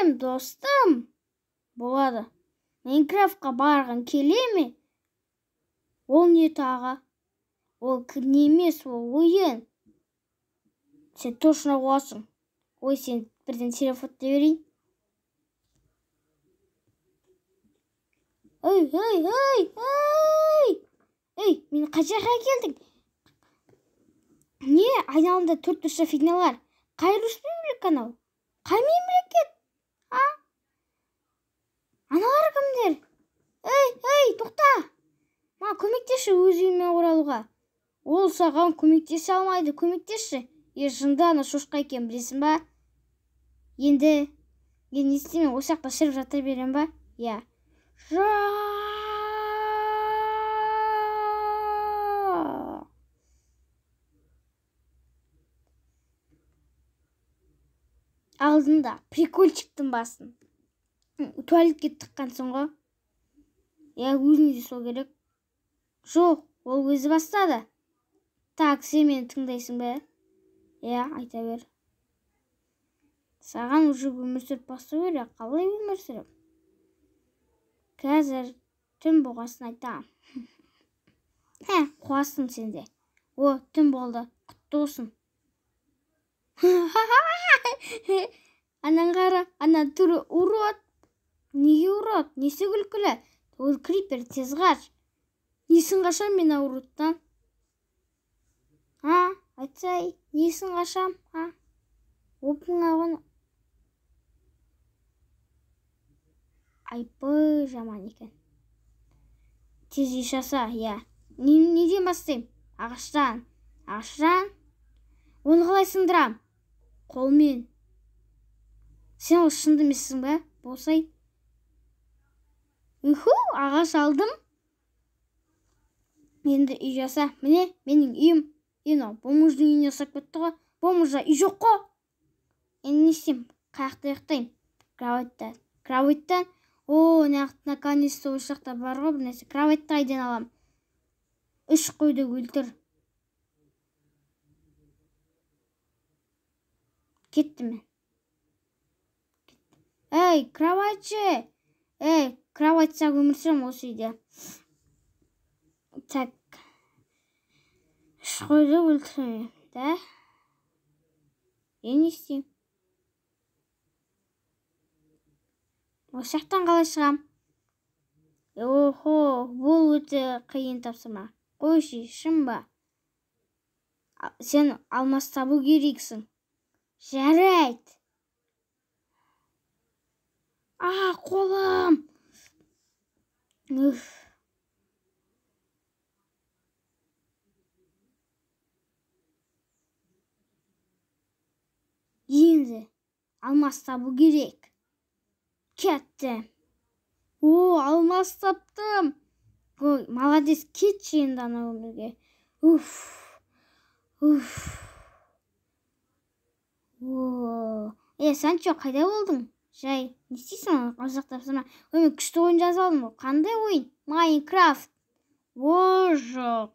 Сәлем, достым. Болады. Майнкрафтқа барғың келе ме? Ол не тағы? Ол не емес, ол ойын. Сен точно қуасың. Ой, сен бірден телефонды берейін. Ей, ей, ей, ей! Ей, мені қай жаққа келдің? Не, айналамда төрт бұрышты фигнялар. Қай республика анау? Қай мемлекет? А? Аналар кімдер? Ей, ей, тоқта! Маған көмектесші өз үйіме оралуға. Ол саған көмектесе алмайды, көмектесші. Е, жынды ана шошқа екен, білесің ба? Енді, енді не істеймін, осы жақта шіріп жата берем ба? Иә. Алдында прикольчиктің басын. Туалетке тыққансың ғой. Иә, өзіне де сол керек. Жоқ, ол өзі бастады. Так, сен мені тыңдайсың ба? Иә, айта бер. Саған уже өмір сүріп бастау керек. Қалай өмір сүріп? Қазір түн болғасын айтамын. Хә, қуасың сен де. О, түн болды. Құтты болсын. Анан қара, ана түрі урод. Неге урод? Несі күлкілі? Ол крипер, тез қаш. Несін қашам мен уродтан? А, айтсай, несін қашам? А? Оп-оңай ғой. Айбы, жаман екен. Тез үй жаса, иә. Неден бастаймын? Ағаштан. Ағаштан. Оны қалай сындырам? Қолмен. Сен ол шынды емессің бе? Болсай. Уху, ағаш алдым. Енді үй жаса. Міне, менің үйім. Енді бомждың үйіне ұқсап кетті ғой. Бомжда үй жоқ қой. Енді не істеймін? Қай жақта ұйықтаймын? Кроватьта. Кроватьтан. О, наконец-то осы жақта бар ғой бір нәрсе. Кроватьты қайдан аламын? 3 қойды өлтір. Кеттім мен. Ей, кроватьшы! Ей, кровать сақ өмір сүремін осы үйде. Так. 3 қойды өлтіремін, да? Енді не істеймін? Осы жақтан қалай шығам? Охо, бұл өте қиын тапсырма. Қойшы, шын ба? Сен алмас табу керексің. Жарайды. А, қолым. Уф. Енді алмас табу керек. Кеттім. О, алмас таптым. Ой, молодец, кетші енді ана өмірге. Уф. Уф. О, е, Санчо, қайда болдың? Жай, не істейсің осы жақта тапсырма? Ой, мен күшті ойын жазып алдым ғой. Қандай ойын? Майнкрафт. О, жоқ.